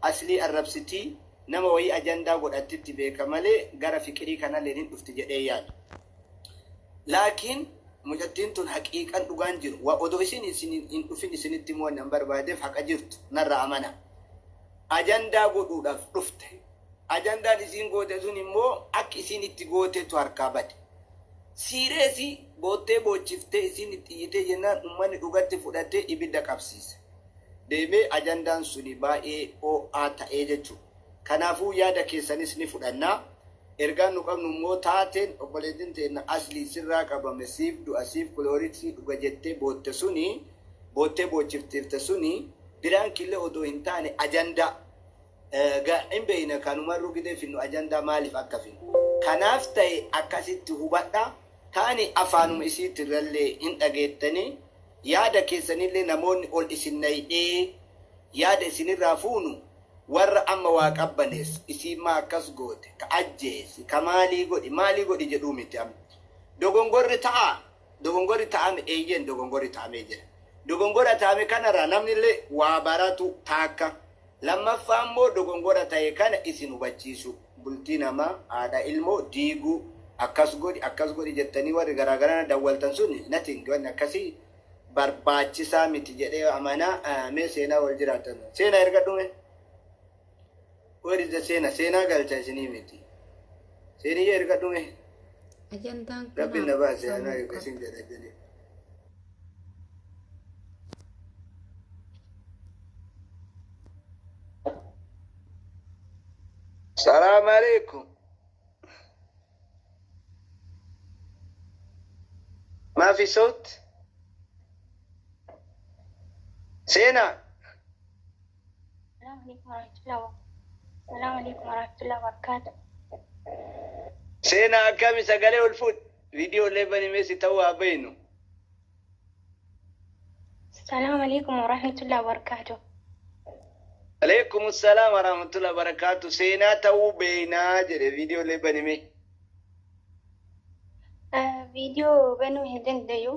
Aslii arrabsitii nama wayii ajandaa godhattitti beeka malee gara fiqirii kanalleen hin dhufti jedhee yaadu. Laakiin mucattiin tun haqiiqan dhugaan jiru wa odoo isin isin hin dhufin isinitti himuu wanni an barbaadeef haqa jirtu narraa amanaa. Ajandaa godhuudhaaf dhufte. Ajandaan isiin goote sun immoo akki isiin itti gootetu harkaa bade. Siireesi boottee boochiftee isiin itti iyyitee jennaan ummanni dhugatti fudhatee ibidda qabsiise. Deemee ajandaan suni baay'ee oo'aa ta'ee jechuudha. Kanaafuu yaada keessanis ni fudhanna. Ergaan nu qabnu immoo taateen obboleettiin teenna Aslii sirraa qabame siif du'a siif kilooriksii dhuga jettee bootte suni boottee boochiftiifte suni biraankillee odoo hin taane ajandaa Ga hin beeyna kan umarruu gidee finnu ajandaa maaliif akka finnu. Kanaaf ta'e akkasitti hubadha. Taani afaanuma isiitirrallee hin dhageettanii yaada keessanillee namoonni ol isin naydhee yaada isinirraa fuunu warra amma waa qabbaneessu isiin maa akkas goote ka ajjeesi ka maalii godhi maalii godhi jedhuu miti amma. Dogongorri ta'aa? Dogongorri ta'ame eeyyeen dogongorri ta'amee jira. Dogongora ta'ame kanarraa namnillee waa baratu taakka. Lammaffaa immoo dogongora ta'e kana isin hubachiisuu. Bultii namaa, haadha ilmoo diiguu, akkas godhi, akkas godhi jettanii warri garaa garana dawwaltan sun nothing wanni akkasii barbaachisaa miti jedhee amana. Mee seenaa wal jiraatan. Seenaa ergadhu mee. Where is the seena? Seenaa galcha isinii miti. Seeniyyee ergadhu mee. Ajandaan Rabbiin na kanaaf baase dhufamuu anaa qaba. isin jedha jedhee. Salaam alaikum. Maafi sawt? Seenaa. Salaam alaikum warahmatullahi wabarakatuh. Seenaa akkami sagalee ol fuudhi. Viidiyoo illee bani mee si ta'uu haa beeynu. Salaam alaikum warahmatullahi wabarakatuh. Alaikum salaam warahmatullahi wabarakatuh. Seenaa ta'uu beeynaa jedhe viidiyoo illee bani mee. Viidiyoo banuu hin dandayu.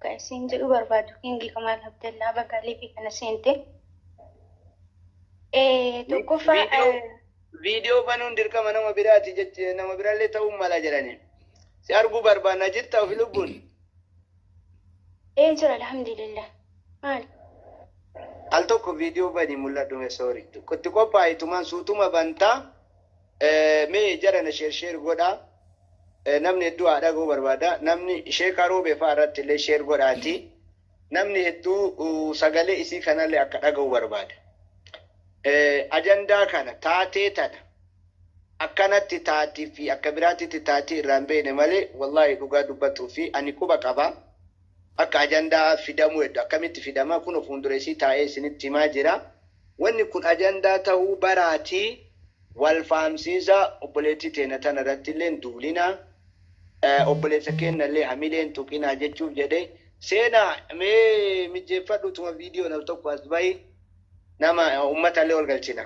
Kan isin jedhu barbaadu Kingi Kamaal Abdallaa Bagaalee fi kana seente. Tokkoffaa Viidiyoo viidiyoo banuun dirqama nama biraati jeche nama birallee ta'uu mala jedhani. Si arguu barbaanna jirta ofi lubbuun. Ee jira alhamdulillah. Maal? Al tokko viidiyoo bani mul'adhu mee sorry. Itti qophaa'i tumaan suutuma bantaa. Mee jarana share share godhaa. Namni hedduu haa dhaga'uu barbaada. Namni sheeka roobee fa'a irratti illee share godhaati. Namni hedduu sagalee isii kanallee akka dhaga'u barbaada. Ajandaa kana taatee tana akkanatti taatii fi akka biraatitti taatii irraa hin beekne malee wallaahi dhugaa dubbatuu fi ani quba qaba. Akka ajandaa fidamuu heddu akkamitti fidama kun fuuldura isii taa'ee isinitti himaa jira. Wanni kun ajandaa tahuu baraatii wal fahamsiisaa obboleettii teena tana irrattillee hin duulinaa obboleessa keennallee hamilee hin tuqinaa jechuuf jedhe. Seenaa mee mijjeeffadhuutuma viidiyoon al tokko as bahi nama ummatallee ol galchina.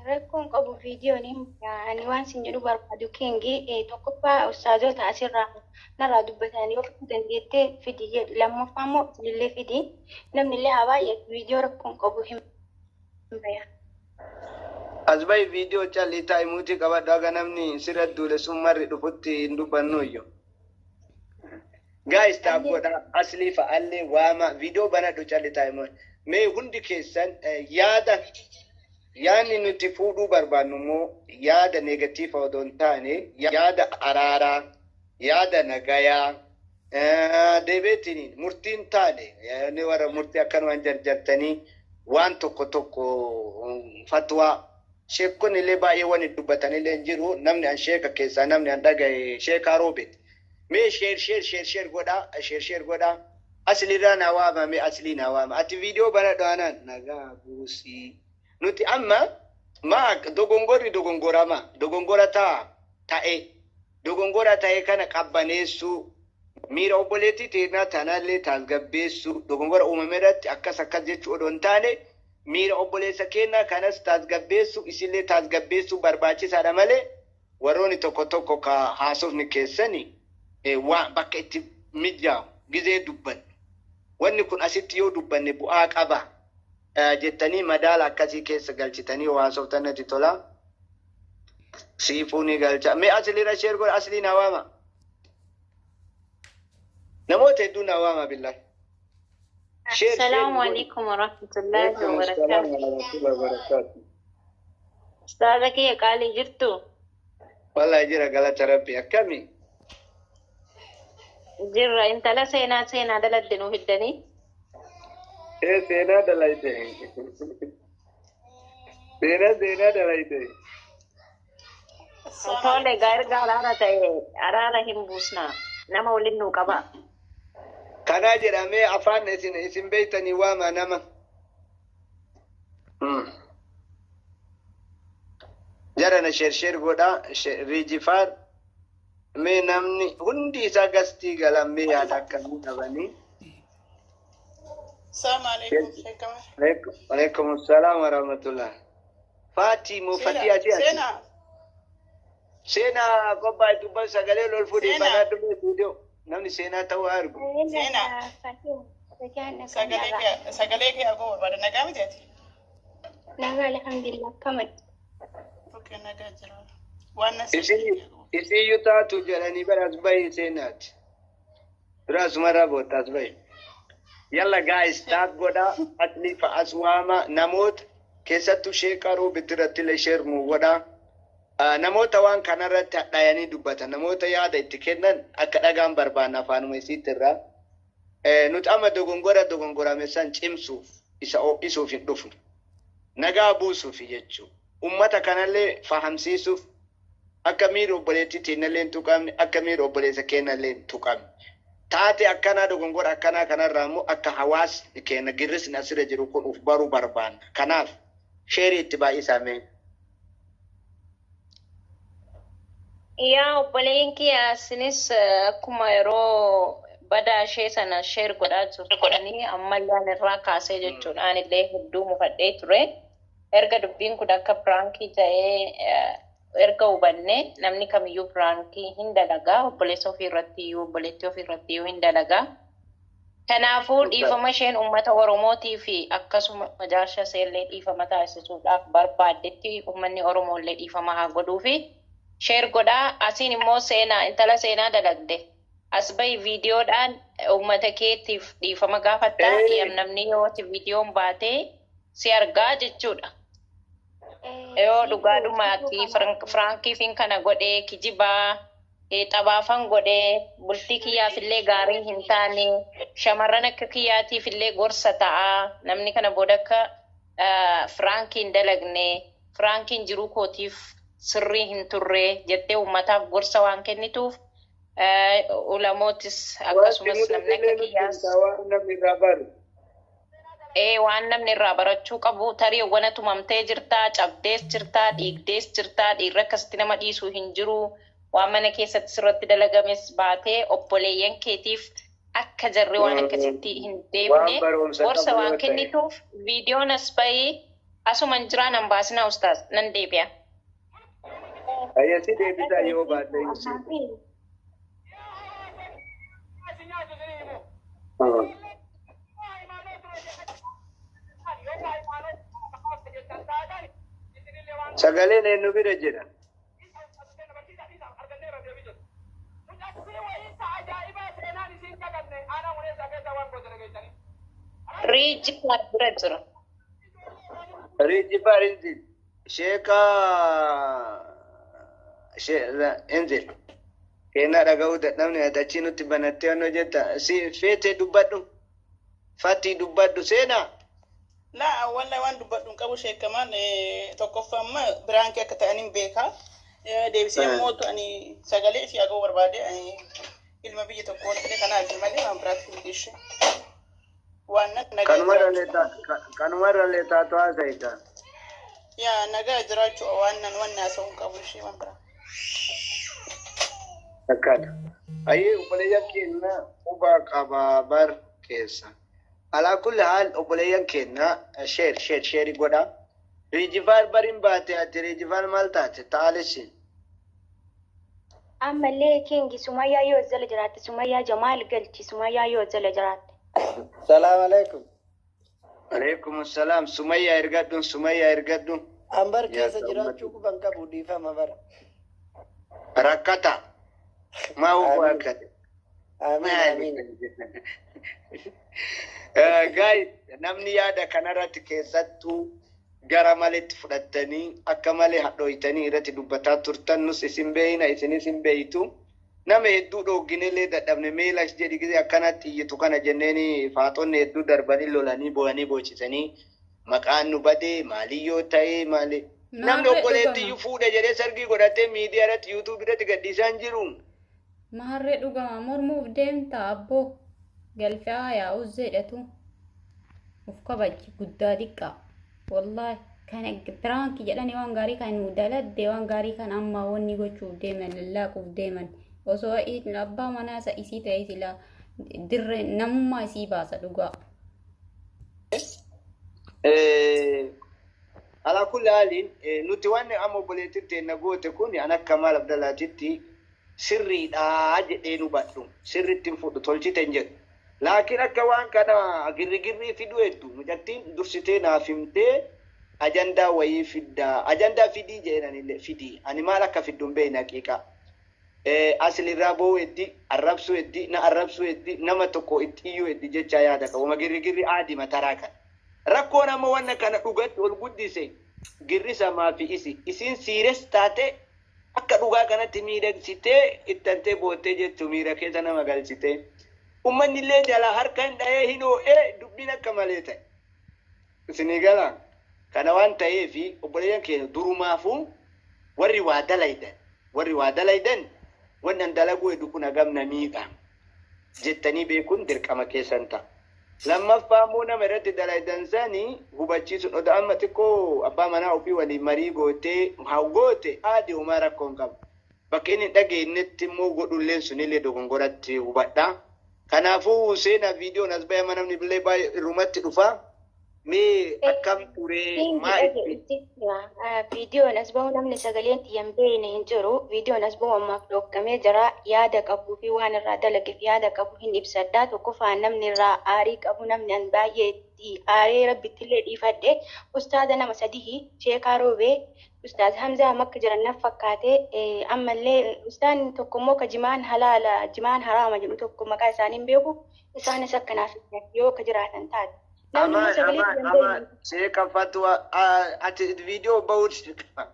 Rakkoon qabu viidiyoon hin ani waan sin jedhu barbaadu kingi tokkoffaa ustaazota asirraa narraa dubbatan yoo fiduu dandeette fidi jedhi lammaffaa immoo isinillee fidi namni illee haa baay'atu viidiyoo rakkoon qabu hin baya. As bahi viidiyoo callii taa'i muutii qabadhu haga namni sirra duule sun marri dhufutti hin dubbannuuyyu. Guys tap godha aslii fa'allee waama viidiyoo banadhu calli taa'e mee hundi keessan yaada yaadni nuti fuudhuu barbaannu immoo yaada negatiifa odoo hin taane yaada araaraa yaada nagayaa deebeetiin murtiin taane ni warra murtii akkanumaan jarjartanii waan tokko tokko fatwaa sheekonni illee baay'ee waan dubbatan illee hin jiru namni an sheeka keessaa namni an dhagaye sheekaa roobeeti. Mee share share share share godhaa share share godhaa Asliirraa naa waama mee aslii naa waama ati viidiyoo banadhu anaan nagaa buusii nuti amma maa dogongorri dogongorama dogongora taa ta'e dogongora ta'e kana qabbaneessuu miira obboleettii teennaa tanallee taasgabbeessuu dogongora uumame irratti akkas akkas jechuu odoo hin taane miira obboleessa keennaa kanas taasgabbeessuu isillee taasgabbeessuu barbaachisaadha malee Warrooni tokko tokko ka haasofni keessani waan bakka itti mijjaahu gizee dubbannu wanni kun asitti yoo dubbanne bu'aa qaba? Jettanii madaala akkasii keessa galchitanii haasoftan natti tola. Siifuu ni galcha. Mee asliirra share godha, asliin hawaama. Namoota hedduun hawaama billaa. Share share السلام godhi. عليكم ورحمة الله Waalaikum salaam وبركاته. wa rahmatullahi wa barakatuh. Ustaaza kiyya qaalii jirtu? Wallahi jira, galata Rabbi, akkami? Jirra. Intala seenaa seenaa daladde nuu fiddanii. Ee, seenaa dalayte. Seenaa seenaa dalayte. Tole egaa, erga araara ta'e araara hin buusnaa. Nama waliin nuu qaba. Kanaa jedhamee afaan isin beeytanii waama nama. Jarana, share share godha riijifaar. Mee namni hundi isaa gastii galan, mee yaada akkamii qabanii? السلام عليكم شيخ كمال. Alaikum salaam wa rahmatullah. Faati moo fatii Seenaa ati ati? seenaa. Seenaa qophaa'e dubban sagalee lol fuudhee Seenaa. banaa dhufee viidiyoo namni seenaa ta'uu argu. Seenaa. Sagalee kee, sagalee kee agoo barbaada. Nagaa miti ati? Nagaa, alhamdulillah, akkamatti? Okay, nagaa jira. Waan na Isin isiyyuu taatu jedhanii bara as bahi seenaati. Dura asumarraa bootta as bahi. Yalla guys, tap godha, asli as waama namoota, keessattuu sheekaruu bitirratti illee share nu godha. Namoota waan kanarratti hadhaayanii dubbatan, namoota yaada itti kennan akka dhagaan barbaanna afaanuma isiitti irraa. Nuti amma dogongora dogongorame san cimsuuf, isa ho'isuuf hin dhufnu. Nagaa buusuuf jechuudha. Ummata kanallee fahamsiisuuf, akka miira obboleettii teenyallee hin tuqamne, akka miira obboleessa keenyallee hin tuqamne. Taate akkanaa, dogongora akkanaa kanarraa immoo akka hawaasni keenya girrisni asirra jiru kun uf baruu barbaanna. Kanaaf share itti baay'isamee. Yaa obboleen kiyya, isinis akkuma yeroo badaa ishee sana share godhaa turtanii ammallee ani irraa kaasee jechuudha. Anillee hedduu mufadhee ture. Erga dubbiin kun akka prankii ta'ee erga hubanne, namni kamiyyuu prankii hin dalagaa. Obboleessa ofii irratti iyyuu, obboleettii ofii irratti iyyuu hin dalagaa. Kanaafuu dhiifama isheen uummata Oromootii fi akkasuma jaarsa isheellee dhiifama taasisuudhaaf barbaaddetti uummanni Oromoo illee dhiifama haa godhuufi. Share godhaa. Asiin immoo seenaa, intala seenaa dalagde. As bahi, viidiyoodhaan uummata keetiif dhiifama gaafattaa. Namni yoo ati viidiyoon baatee si argaa jechuudha. Yoo dhugaadhumaatti prankiifin kana godhee, kijibaa xabaafan godhee, bultii kiyyaaf illee gaarii hin taane, shamarran akka kiyyaatiif illee gorsa ta'a. Namni kana booda akka prankii hin dalagne, prankiin jiruu kootiif sirrii hin turre jettee uummataaf gorsa waan kennituuf, ulamootis akkasumas namni akka kiyyaas Waan namni irraa baru. Ee, waan namni irraa barachuu qabu, tarii wana tumamtee jirtaa, cabdees jirtaa, dhiigdees jirtaa, dhiirri akkasitti nama dhiisuu hin jiru. Waan mana keessatti sirratti dalagames baatee obboleeyyan keetiif akka jarri waan akkasitti hin deemne Waan barumsa gorsa qabu waan yoo ta'e. kennituuf viidiyoon as bahii asuman jiraa nan baasinaa ustaaz, nan deebi'a. Ayyasi deebisaa yoo baatte ibsi. Sagaleen eenyu bira jira? Riijji kan bira jira. Riijji faar inzil. Sheeka inzil. Keenyaa dhaga'uu dadhabne, achii nutti banattee waan hojjetta. Si feete dubbadhu. Fatti dubbadhu, seenaa. Laa, wallahi waan dubbadhu hin qabu sheekamaan. Tokkoffaa amma prankii akka ta'an hin beekaa. Deebisee immoo ani sagalee ishee agoo barbaade, ani ilma biyya tokkootti kanaaf malee waan biraatti miti ishee. Waan nan nagaa jiraachuu. Kanumarra illee taatu haasa'ita. Yaa, nagaa jiraachuu, waan nan waan haasa'uu hin qabu ishee, waan biraa. Akkana. Ayyee, obboleeyyan keenya qubaa qabaa bar keessa. Alaa kulli haal, obboleeyyan keenya, share share share godha. Riijifaar bariin baate, ati riijifaar maal taate taalisi. Ammallee kingi, Sumayyaa yoo jala jiraatte, Sumayyaa Jamaal galchi, Sumayyaa yoo jala jiraatte. Salaam alaikum. Alaikum salaam. Sumayyaa ergadhu, Sumayyaa ergadhu. Ambar Yaa keessa ta'u jiraachuu quban qabu dhiifama bara. Rakkata. Maa hubuu Amiin. rakkate? Amiin amiin. Guys, namni yaada kanarratti keessattuu gara maletti fudhattanii akka malee hadhooytanii irratti dubbataa turtan, nus isin beeyna, isinis hin beeytu. Nama hedduu dhoogginellee dadhabne, meelash jedhi gisee akkanatti iyyitu kana jenneeni faaxonni hedduu darbanii lolanii boo'anii boochisanii maqaan nu badee maaliyyoo ta'ee maali. Namni Maarree dhugama. obboleettiyyuu fuudhe jedhee sargii godhatee miidiyaa irratti, YouTube irratti gadhiisaa hin jiru. Maarree dhugama, mormuuf deemta abboo. Galfee yaa uzzeedhatu. Uf kabaji guddaa xiqqaa. Wallaahi kana prank jedhanii waan gaarii kan nu daladde, waan gaarii kan amma wanni gochuuf deeman, lallaaquuf deeman. Osoo abbaa manaa isa isii ta'e silaa dirree namummaa isii baasa dhugaa. Alaa kulli haaliin, nuti waan amma obboleettiin teenna goote kun an akka maal Abdallaatitti sirriidhaa jedhee nu badhu, sirriitti hin fudhu, tolchite hin jedhu. Laakiin akka waan kana girrigirrii fiduu hedduu mucattiin dursitee naaf himtee ajandaa wayii fiddaa, ajandaa fidii jedhanillee fidii, ani maal akka fiddu hin beekne haqiiqaa. Asilirraa boo'u heddi, arrabsuu heddi, na arrabsuu heddi, nama tokko itti iyyuu heddi jecha yaada qabu. Uma girrigirri aadii mataraa kana. Rakkoon amma wanna kana dhugatti ol guddise girrisa maafi isi. Isiin siires taate akka dhugaa kanatti miidhagsitee ittantee boottee jettu miira keessa nama galchitee. Uummanni illee jalaa harka hin dhahee hin hoo'ee, dubbiin akka malee ta'e. Isinii galaa? Kana waan ta'eef, obboleeyyan keenya, durumaafuu warri waa dalaydan wanni an dalaguu heddu kun hagam na miidha jettanii beekuun dirqama keessan ta'a. Lammaffaa immoo nama irratti dalaydan sanii hubachiisuun oda amma xiqqoo abbaa manaa ofii waliin marii gootee haa goote aadii homaa rakkoo hin qabu. Bakka inni hin dhageenyetti immoo godhulleen sunillee dogongoratti hubadha. Kanaafuu seenaa viidiyoon as bahe amma namni illee baay'ee irrumatti dhufa. Mee akkam ture, maa itti Viidiyoon as bahu namni sagaleen xiyyan beekne hin jiru. Viidiyoon as bahu ammaaf dhokkamee jira. Yaada qabuu fi waan irraa dalageef yaada qabu hin ibsadha. Tokkoffaan namni irraa aarii qabu, namni an baay'ee itti aaree rabbittillee dhiifadhe, ustaaza nama sadihi, Sheekaa Roobee, Ustaaz Hamzaa makka jiran naf fakkaate, ammallee ustaan tokko immoo ka jimaan halaala jimaan haraama jedhu tokko, maqaa isaanii hin beeku, isaanis akkanaaf yoo ka jiraatan taate. Namni immoo Amaan sagalee amaan xiyyan amaan beekne. Sheeka fatwa ati viidiyoo bahuu Viidiyoon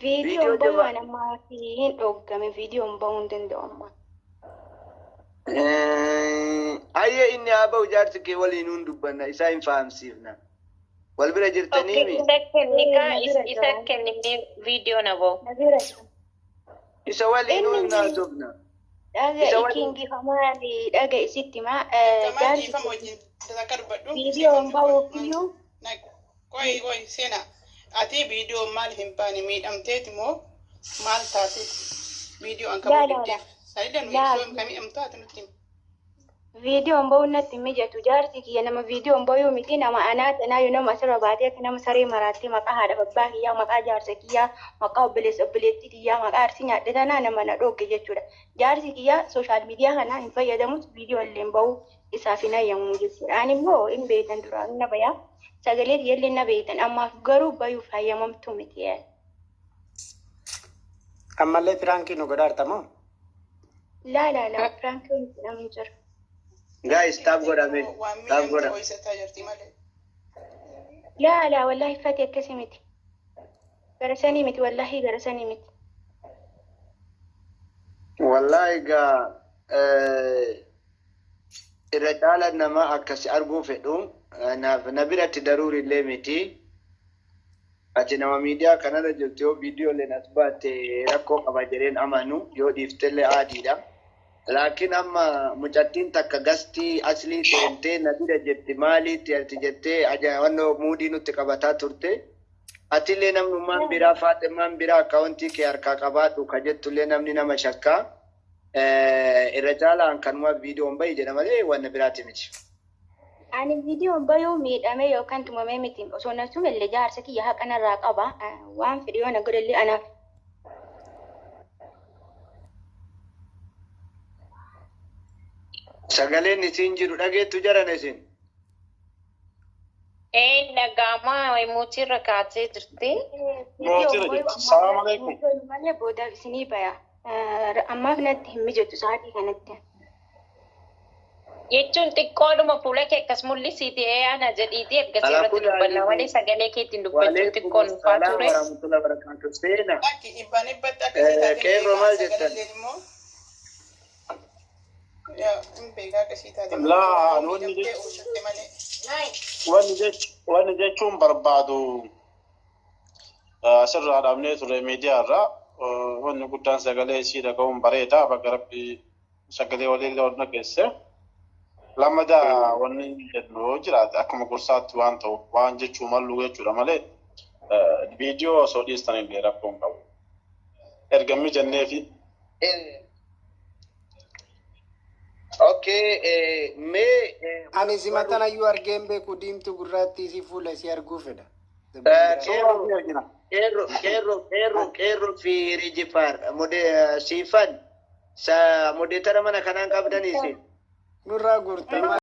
viidiyoo bahuu jaba. waan ammaa fi hin dhoggame, viidiyoon bahuu hin danda'u ammaa. Ayyee, inni haa bahu, jaarsi kee waliin hin dubbanna, isaa hin fahamsiifna. Wal bira jirtanii mi? Isa kennikaa. Na bira Isa jira. kennimee viidiyoo na bahu. Na bira jira. Isa waliin Inni hin haasofna. Dhaga Isa waliin ikingi hamaali dhaga isitti maa Kamaan jaarsi dhiifama wajjin akka dubbadhu. viidiyoon bahuuf iyyuu. Qoyi qoyi, seena. Ati viidiyoo maal hin baane? Miidhamteeti moo maal taateeti? Viidiyoo an Laa qabuu laa laa. diddeef. Saayilee nu Laa ibsuu kan miidhamtu ati nutti himi. Viidiyoon bahuun natti hin mijatu. Jaarsi kiyya nama viidiyoon bahuu miti, nama anaa tanaayyuu nama asirra baatee akka nama saree maraattee maqaa haadha abbaa kiyyaa, maqaa jaarsa kiyyaa, maqaa obboleessa obboleettii kiyyaa, maqaa arsii nyaadhe tanaa nama na dhoogge jechuudha. Jaarsi kiyyaa social media kana hin fayyadamus, viidiyoo illee hin bahu, isaaf hin hayyamu jechuudha. Ani immoo hin beektan, duraan na bayaa, sagalee kiyyallee na beektan, ammaaf garuu bayuuf hayyamamtuu miti. Ammallee prank nu godhaarta moo? Laa laa laa, prank miti, namni jira. Guys, tap godhame. Waan Tap miidhamte godha. ho'isataa jirti malee. Laa laa, wallaahi fati akkasii miti. Gara sanii miti, wallaahi gara sanii miti. Wallahi gaa, irra caalaan namaa akkasi arguu fedhu naaf na biratti daruuri illee miti. Ati nama miidiyaa kanarra jirtu, yoo viidiyooleen as baatte rakkoo qaba jedheen amanu, yoo dhiiftellee aadiidha. Laakiin amma mucattiin takka gastii aslii seentee na bira jetti, maaliitti ati jettee ajaa'ibannoo muudii nutti qabataa turte. Atillee namnummaan biraa, Faaximaan biraa akkaawuntii kee harkaa qabaadhu ka jettullee namni nama shakkaa. Irra caalaan kanuma viidiyoon bahi jedha malee wanna biraati miti. Ani viidiyoon bayuu miidhamee yookaan tumamee miti. Osoo na tumellee jaarsa kiyya haqa narraa qaba. Waan fedhe yoo na godhellee anaaf. Sagaleen isiin jiru dhageettu jaran isin. Dhaga'amaa muutii kaatee jirti. Mootiirra jirti. Salaam alaikum. Malee boodaaf isinii baya. Ammaaf natti hin mijatu sa'aatii kanatti. Jechuun xiqqoodhuma fuula kee akkas mul'isiiti ee ana jedhiiti ergasii irratti dubbanna malee sagalee keetiin dubbachuun xiqqoon ulfaa ture. Warahmatullahi wabarakatuh. Seena. Akki dhibbaan dhibbatti akkasii taate Qeerroo maal jettan? sagaleen immoo yaa hin beekaa akkasii taate Laa, wanni miidhamtee oolchatte malee. Wanni jechuun barbaadu asirraa dhaabnee ture miidiyaa irraa wanni guddaan sagalee isii dhaga'uun bareeda bakka rabbi sagalee waliin ol dhageesse. Lammadaa wanni jennu yoo jiraate akkuma gorsaatti waan ta'u waan jechuu mallu jechuudha malee viidiyoo osoo dhiistan illee rakkoo hin qabu. Ergamni jenneefi Okay, mee Ani simatan ayyuu argeen beeku diimtuu gurraattii isii fuula isii arguu fedha. Qeerroo qeerroo qeerroo qeerroo qeerroo fi rijifaar mode siifan sa moderator mana kanaan qabdanii isin. Nurraa guurta.